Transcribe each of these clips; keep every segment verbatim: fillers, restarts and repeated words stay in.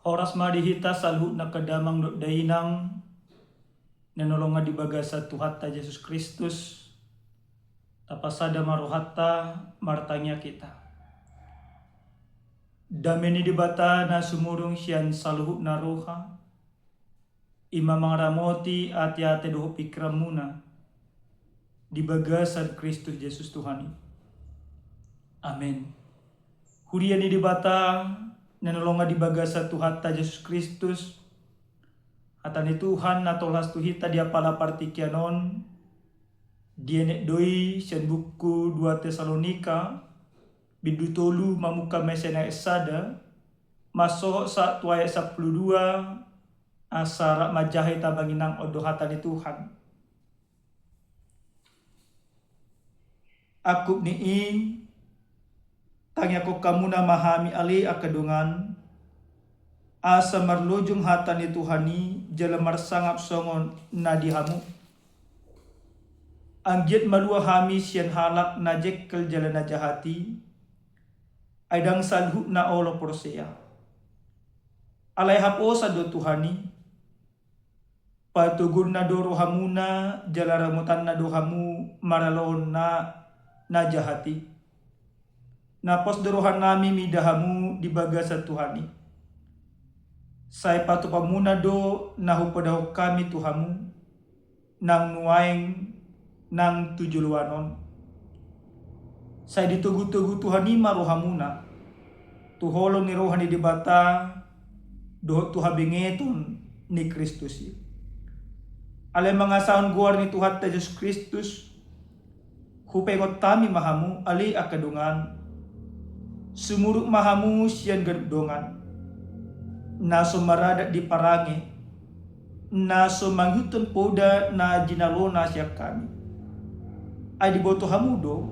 Horas ma di hita saluhutna angka damang dohot dainang na hinaholongan di bagasan Tuhanta Jesus Kristus. Tapasada ma rohanta, martangiang hita. Dame ni Debata na sumurung sian saluhutna roha, i ma mangaramoti ateate dohot pingkiranmuna di bagasan Kristus Jesus Tuhan i. Amen. Huria ni Debata na hinaholongan di bagasan Tuhanta Jesus Kristus, hata ni Tuhan na tolhas tu hita di apala partingkian on, dienet do i sian buku dua Tesalonika, bindu tolu, mamungka ma sian ayat sada, mansohot sahat tu ayat sampulu dua, asa rap manjaha hita amang inang. On do hata ni Tuhan. Angkup ni i, tangiangkon hamuna ma hami ale angka dongan, asa marlojong hata ni Tuhan i jala marsangap songon na di hamu. Anggiat malua hami sian halak na jengkel jala na jahat i, ai ndang saluhutna olo porsea. Alai haposan do Tuhan i, patoguonna do rohamuna, jala ramotanna do hamu maralohon na, na jahat i. Na pos do rohanami mida hamu di bagasan Tuhan i. Sai patupamuna do na hupodahon hami tu hamu, nang nuaeng nang tu joloan on. Sai ditogutogu Tuhan i ma rohamuna, tu holong ni roha ni Debata, dohot tu habengeton ni Kristus i. Alai mangasahon goar ni Tuhanta Jesus Kristus, hupaingot hami ma hamu ale angka dongan, sumurut ma hamu sian ganup dongan, na so maradat di parange, na so mangihuthon poda na jinalona sian hami. Ai diboto hamu do,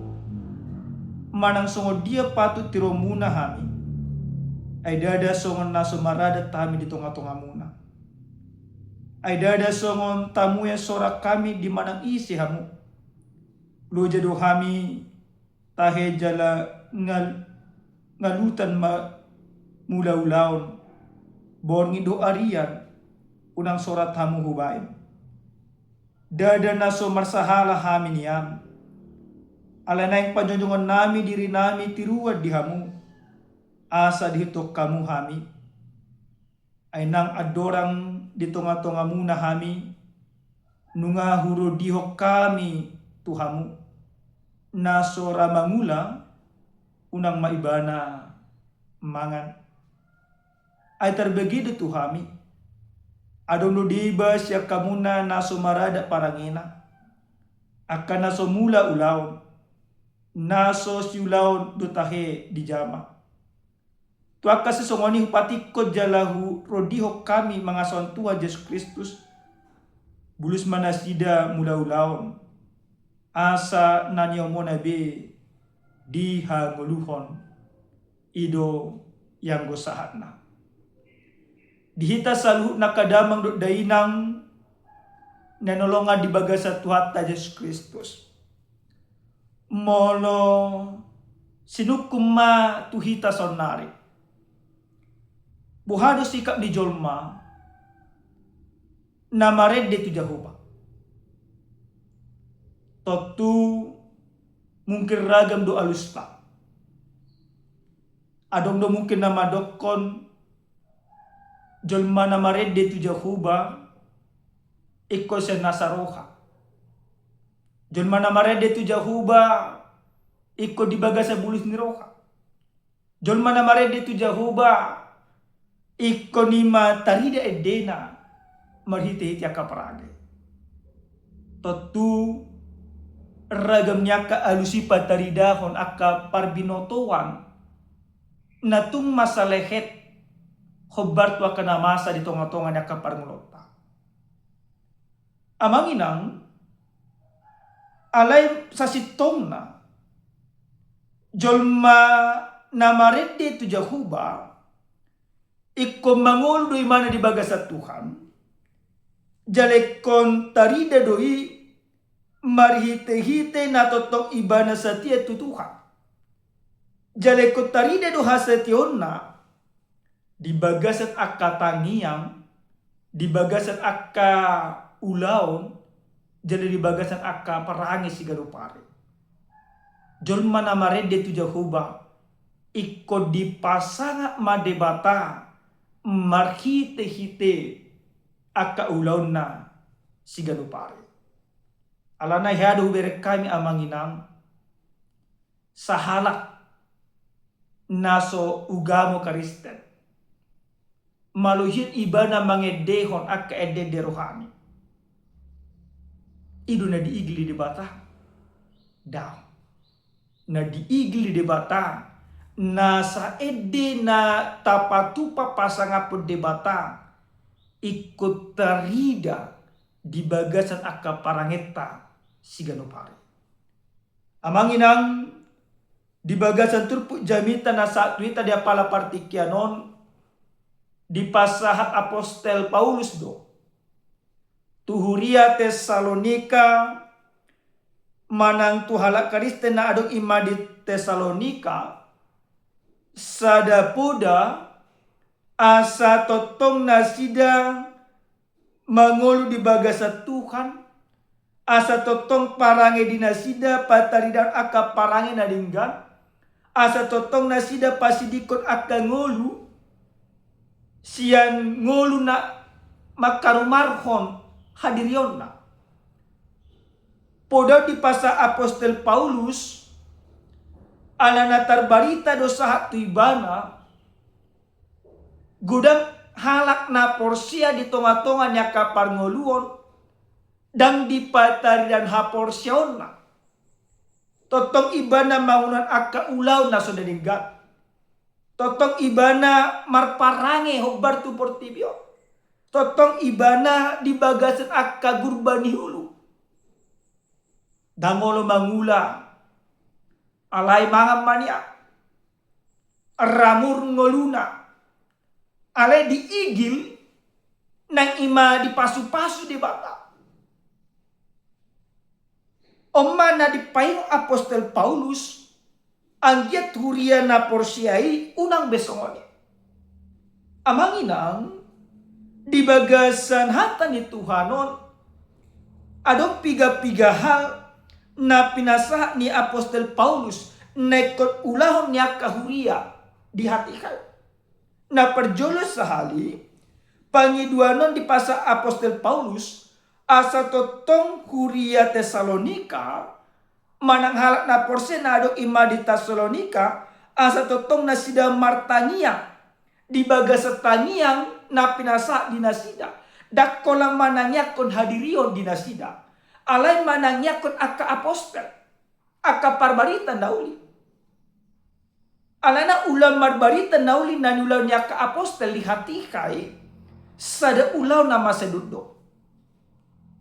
manang songon dia patut tiroonmuna hami, ai ndada songon na so maradat hami di tongatongamuna. Ai ndada songon tamuhe sorak hami di manang ise hamu. Loja do hami tahe jala ngal-, ngalutan ma mulaulaon, borngin dohot arian, unang sorat hamu hubaen. Ndada na so marsahala hami nian. Alai naeng panjongjongonami dirinami tiruan di hamu, asa diihuthon hamu hami. Ai nang andorang di tongatongamuna hami, nunga hurodihon hami tu hamu, na so ra mangula, unang ma ibana mangan. Ai tarbege do tu hami, adong do deba sian hamuna na so maradat parangena, angka na so mula ulaon, na so siulaon do tahe dijama. Tu angka sisongon i hupatingkon jala hurodihon hami mangasahon Tuhan Jesus Kristus, bulus ma nasida mulaulaon, asa na niomona be dihangoluhon. I do ianggo sahatna. Di hita saluhutna angka damang dohot dainang na hinaholongan di bagasan Tuhanta Jesus Kristus. Molo sinungkun ma tu hita saonnari, boha do sikap ni jolma na marende tu Jahowa? Tontu mungkin ragam do alusta. Adong do mungkin na mandokkon jolma na marende tu Jahowa ingkon sian nasa roha. Jolma na marende tu Jahowa ingkon di bagasan bulus ni roha. Jolma na marende tu Jahowa ingkon i ma tarida endena marhitehite angka parage. Tontu ragam ni angka alus i pataridahon angka parbinotoan na tung masa lehet hombar tu angka na masa di tongatonga ni angka parngoluonta. Amang inang, alai sasintongna, jolma na marende tu Jahowa ingkon mangolu do imana di bagasan Tuhan, jala ingkon tarida do i marhitehite na tongtong ibana satia tu Tuhan. Jala ingkon tarida do hasatiaonna Di bagasan angka tangiang, di bagasan angka ulaon, jala di bagasan angka parange siganup ari. Jolma na marende tu Jahowa, ingkon dipasangap ma Debata marhite-hite angka ulaonna siganup ari. Alana i do hubereng hami amang inang, sahalak na so ugamo Kristen, molo hian ibana mangendehon angka ende-ende rohani, i do na diigil di Debata? Daong. Na diigil di Debata, nasa ende na tapatupa pasangaphon Debata, ingkon tarida di bagasan angka parangenta siganup ari. Amang inang, di bagasan turpuk jamita na sahat tu hita di apala partingkian on, dipasahat apostel Paulus do tu huria Tesalonika manang tu halak Kristen na adong i ma di Tesalonika, sada poda, asa tongtong nasida mangolu di bagasan Tuhan, asa tongtong parange di nasida pataridahon angka parange na denggan, asa tongtong nasida pasidingkon angka ngolu sian ngolu na mangkarumarhon hadirionna. Poda on dipasahat apostel Paulus, alana tarbarita do sahat tu ibana, godang halak na porsea di tonga-tonga ni angka parngoluon, ndang dipataridahon haporseaonna. Tongtong ibana mangulang angka ulaon na so na denggan. Tongtong ibana marparange hombar tu portibi on. Tongtong ibana di bagasan angka gurba ni ulu. Ndang olo mangula, alai mangan ma nian. Ramur ngoluna. Alai diigil, nang i ma dipasu-pasu Debata. On ma na dipaingot apostel Paulus, anggiat huria na porsea i unang be songon i. Amang inang, di bagasan hata ni Tuhan on, adong piga-piga hal na pinasahat ni apostel Paulus na ingkon ulahon ni angka huria di hatiha i. Na parjolo sahali, pangidoan on dipasahat apostel Paulus, asa tongtong huria Tesalonika, manang halak na porsea na adong i ma di Tesalonika, asa tongtong nasida martangiang di bagasan tangiang na pinasahat di nasida. Ndang holan manangiangkon hadirion di nasida, alai manangiangkon angka apostel, angka parbarita na uli. Alana ulaon marbarita na uli na niulahon ni angka apostel di hatiha i, sada ulaon na masa dok do.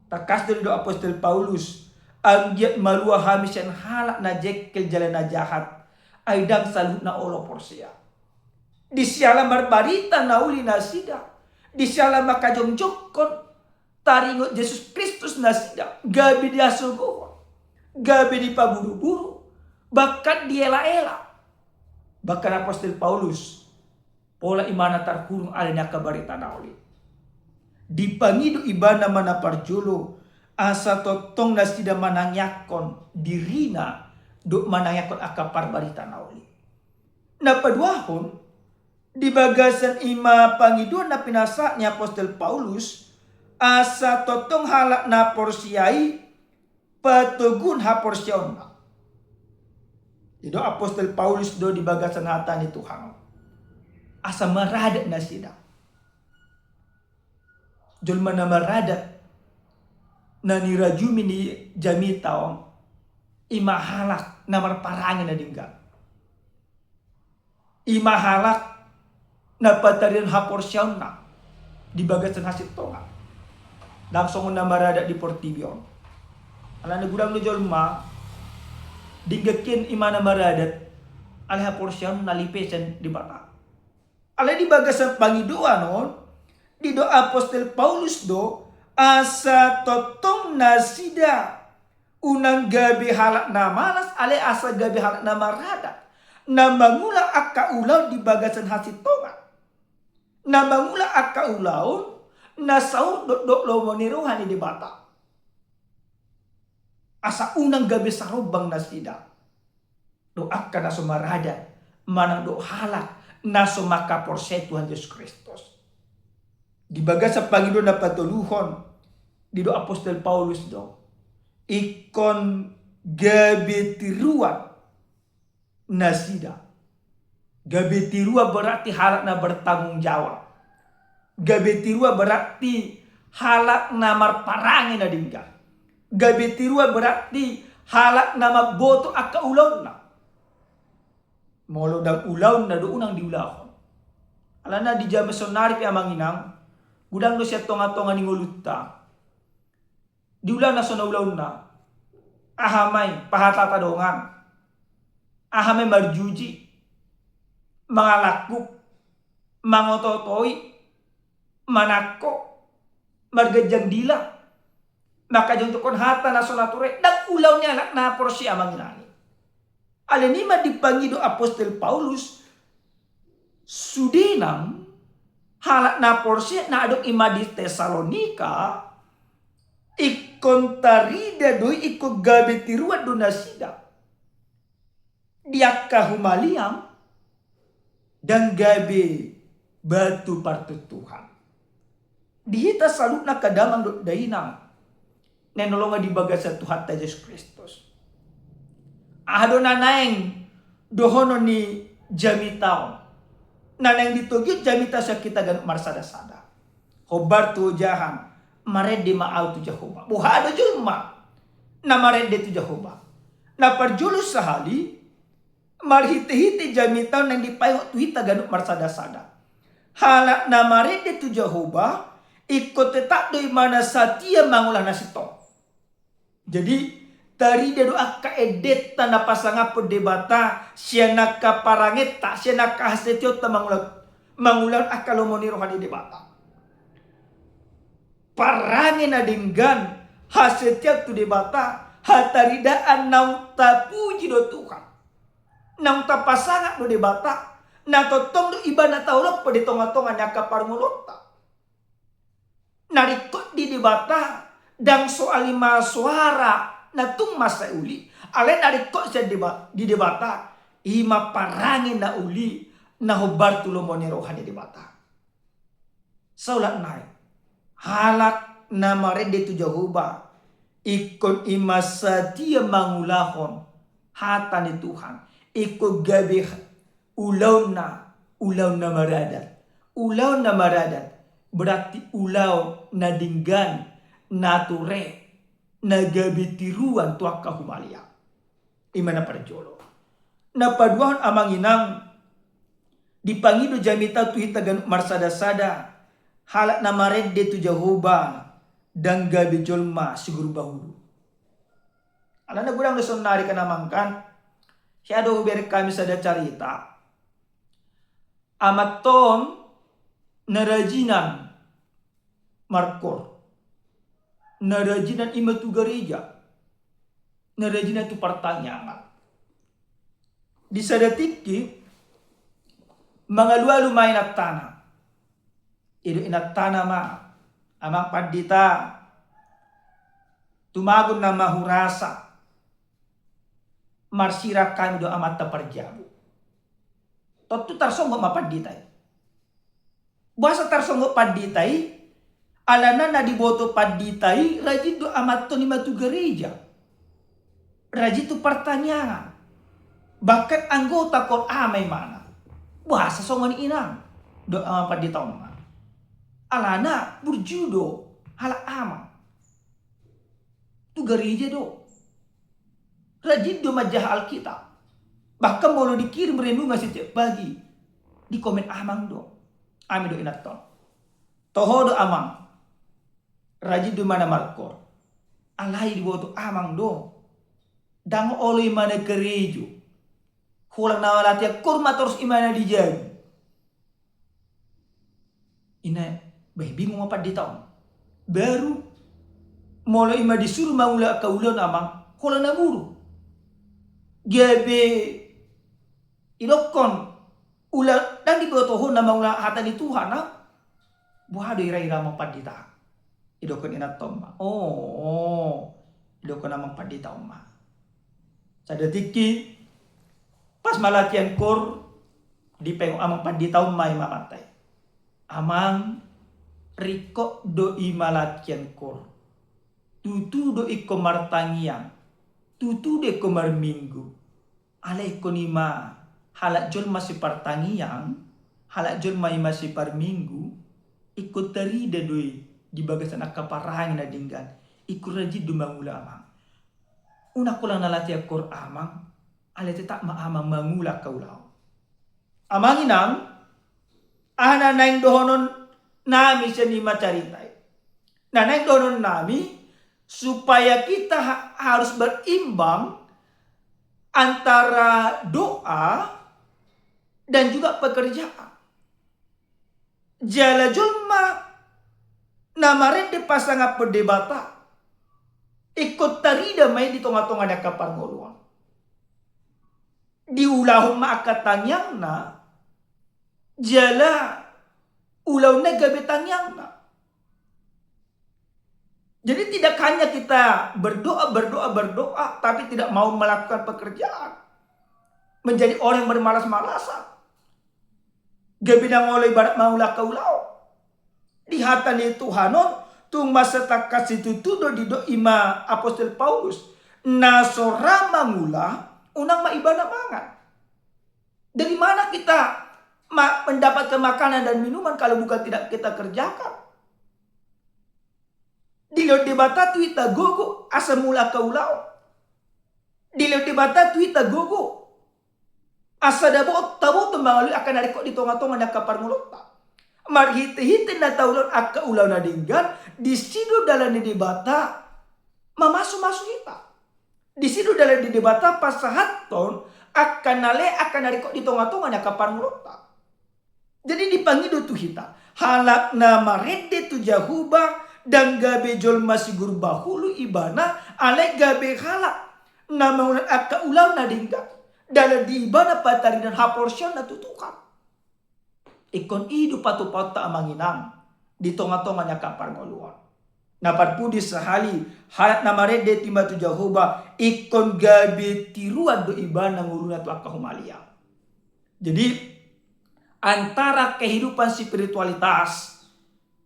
Tangkas do didok apostel Paulus, anggiat malua hami sian halak na jengkel jala na jahat, ai ndang saluhutna olo porsea. Di siala marbarita na uli nasida, di siala mangkajongjongkon taringot Jesus Kristus nasida, gabe dihasogohon, gabe dipaburu-buru, bahkan diela-ela. Bahkan apostel Paulus, pola ibana tarhurung alani angka barita na uli. Dipangido ibana ma na parjolo, asa tongtong nasida manangiangkon dirina, dohot manangiangkon angka parbarita na uli. Na paduahon, di bagasan i ma pangidoan na pinasahat ni apostel Paulus, asa tongtong halak na porsea i patoguhon haporseaonna. Didok apostel Paulus do di bagasan hata ni Tuhan on, asa maradat nasida. Jolma na maradat na nirajumi ni jamita on, i ma halak na marparange na denggan. I ma halak na pataridahon haporseaonna di bagasan hasintongan. Ndang songon na maradat di portibi on. Alana godang do jolma, denggan hian i ma na maradat, alai haporseaonna lipesan Debata. Alai di bagasan pangidoan on, didok apostel Paulus do, asa tongtong nasida unang gabe halak na malas, alai asa gabe halak na maradat, na mangula angka ulaon di bagasan hasintongan. na mangula angka ulaon na saut dohot lomo ni roha ni Debata. Asa unang gabe sarombang nasida dohot angka na so maradat manang dohot halak na so mangkaporseai Tuhan Jesus Kristus. Di bagasan pangidoan na patoluhon, didok apostel Paulus do, ingkon gabe tiruan nasida. Gabe tiruan berarti halak na bertanggung jawab. Gabe tiruan berarti halak na marparange na denggan. Gabe tiruan berarti halak na mamboto angka ulaonna. Molo ndang ulaonna do unang diulahon. Alana di jaman saonnari pe amang inang, godang do sian tongatonga ni ngolunta diula na so na ulaonna. Aha ma i? Pahatata dongan. Aha ma i? Marjuji, mangalangkup, mangotootoi, manangko, marganjang dila, mangkajongjongkon hata na so na ture. Ndang ulaon ni halak na porsea amang inang i. Alani i ma dipangido apostel Paulus, sude nang halak na porsea na adong i ma di Tesalonika, ingkon tarida do i, ingkon gabe tiruan do nasida di angka humaliang, ndang gabe batu partuntuhan. Di hita saluhutna angka damang dohot dainang na hinaholongan di bagasan Tuhanta Jesus Kristus, aha do na naeng dohonon ni jamita on? Na naeng ditogihon jamita sian hita ganup marsadasada. Hombar tu ojahan, marende ma ahu tu Jahowa. Boha do jolma na marende tu Jahowa? Na parjolo sahali, marhitehite jamita on naeng dipaingot tu hita ganup marsadasada, halak na marende tu Jahowa ingkon tetap do ibana satia mangula na sintong. Jadi, tarida do angka endenta na pasangaphon Debata sian angka parangenta, sian angka hasetiaonta mangula, mangulahon angka lomo ni roha ni Debata. Parange na denggan, hasetiaan tu Debata, hataridaan naung tapuji do Tuhan, naung tapasangap do Debata, na tongtong do ibana taolophon di tongatonga ni angka parngoluonta. Na ringkot di Debata ndang soal i ma soara na tung mansai uli, alai na ringkot sian Deba-, di Debata i ma parange na uli na hombar tu lomo ni roha ni Debata. Saolat nai, halak na marende tu Jahowa ingkon i ma satia mangulahon hata ni Tuhan, ingkon gabe ulaonna, ulaon na maradat. Ulaon na maradat berarti ulaon na denggan, na ture, na gabe tiruan tu angka humaliang. I ma na parjolo. Na paduahon amang inang, dipangido jamita tu hita ganup marsadasada, halak na marende tu Jahowa ndang gabe jolma siguru bahulu. Alana godang do saonnari kan amang kan, hea do hubereng hami sada carita. Amanta on na rajinan markoor, na rajinan i ma tu gareja, na rajinan tu partangiangan. Di sada tingki mangalualu ma inantana. Didok inantana ma, "Amang Pandita, tumagon nama hurasa, marsirang hami do amanta parjabu." Tontu tarsonggot ma pandita i. Boasa tarsonggot pandita i? Alana na diboto pandita i rajin do amanta on i ma tu gareja, rajin tu partangiangan, bahkan anggota koor a ma ibana. Boasa songon i inang, didok amang pandita on ma. Alana burju do halak amang. Tu gareja do. Rajin do manjaha Alkitab. Bahkan molo dikirim renungan setiap pagi, dikomen amang do. Ami do inanta on. Toho do amang. Rajin do ibana markoor. Alai diboto amang do, ndang olo ibana karejo. Holan na latihan koor ma torus ibana di jabu. Inna, bah, bingung ma pandita on. Baru molo i ma disuru mangula angka ulaon amang, holan na buru. Gabe didokkon ulaon, ndang diboto ho na mangula hata ni Tuhan, a? Boha do ira-ira amang pandita? Idokkon inanta on ma. Oh, idokkon amang pandita on ma. Sada tingki, pas ma latihan koor, dipaingot amang pandita on ma i ma amanta i. Amang, ringkot do i ma latihan koor. Tutu do ingkon martangiang. Tutu do ingkon marminggu. Alai ingkon i ma halak jolma sipartangiang, halak jolma i ma siparminggu, ingkon tarida do i di bagasan angka parange na denggan, ingkon rajin do mangula amang. Unang holan na latihan koor amang, alai tetap ma amang mangula angka ulaon. Amang inang, aha na naeng dohonon nami sian i ma carita i? Na naeng dohonon nami, supaya kita ha-, harus berimbang antara doa dan juga pekerjaan. Jala jolma na marende pasangaphon Debata, ingkon tarida ma i di tonga-tonga ni angka parngoluan. Diulahon ma angka tangiangna, jala ulaonna gabe tangiangna. Jadi tidak hanya kita berdoa, berdoa, berdoa, tapi tidak mau melakukan pekerjaan. Menjadi orang yang bermalas-malasan. Gabe na olo ibarat mangula angka ulaon. Di hata ni Tuhan on, tung mansai tangkas situtu do didok i ma apostel Paulus. Na so ra mangula, unang ma ibana mangan. Dari mana kita ma-, mendapatkan makanan dan minuman kalau bukan tidak kita kerjakan? Dilehon Debata tu hita gogo asa mangula angka ulaon. Dilehon Debata tu hita gogo asa tabo-, taboto mangalului angka na ringkot di tonga-tonga ni angka parngoluonta. Marhite-hite na taulahon angka ulaon na denggan, disi do dalan ni Debata mamasu-masu hita. Disi do dalan ni Debata pasahathon angka na lean, angka na ringkot di tonga-tonga ni angka parngoluonta. Jadi dipangido tu hita, halak na marende tu Jahowa, ndang gabe jolma siguru bahulu ibana, alai gabe halak na mangula angka ulaon na denggan, dalan di ibana pataridaan haporseaonna tu Tuhan. Ingkon i do patupaonta amang inang di tonga-tonga ni angka parngoluan. Na parpudi sahali, halak na marende tu i ma tu Jahowa, ingkon gabe tiruan do ibana ngoluna tu angka humaliang. Jadi, antara kehidupan spiritualitas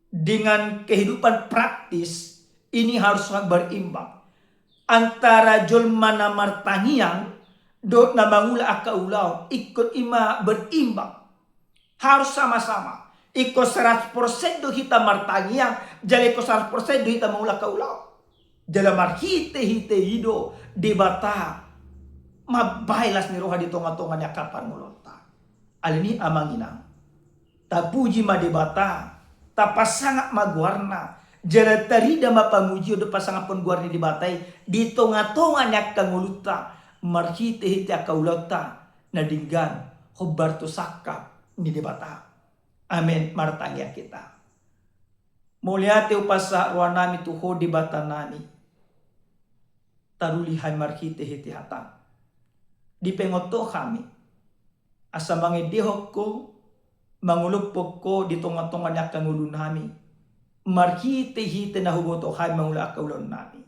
dengan kehidupan praktis ini harus berimbang. Antara jolma na martangiang dohot na mangula angka ulaon, ingkon i ma berimbang. Harus sama-sama. Ingkon seratus persen do hita martangiang, jala ingkon seratus persen do hita mangula angka ulaon. Jala marhite-hite i do Debata mambahen las ni roha di tonga-tonga ni angka parngoluonta. Alani i amang inang, tapuji ma Debata, tapasangap ma goarna, jala tarida ma pamujion dohot pasangaphon goar ni Debata i di tonga-tonga ni angka ngolunta, marhite-hite angka ulaonta na denggan hombar tu sangkap ni Debata. Amen. Martangiang hita. Mauliate hupasahat rohanami tu Ho Debatanami. Taruli hami marhite-hite hataM. Dipaingot Ho hami asa mangendehon Ho, mangolophon Ho di tonga-tonga ni angka ngolunami, marhite-hite na huboto hami mangula angka ulaonnami.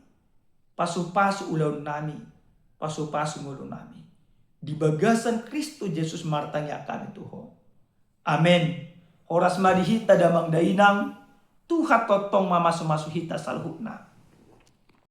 Pasu-pasu ulaonnami, pasu-pasu ngolunami. Di bagasan Kristus Jesus martangiang hami tu Ho. Amen. Horas ma di hita damang dainang, Tuhan tongtong mamasu-masu hita saluhutna.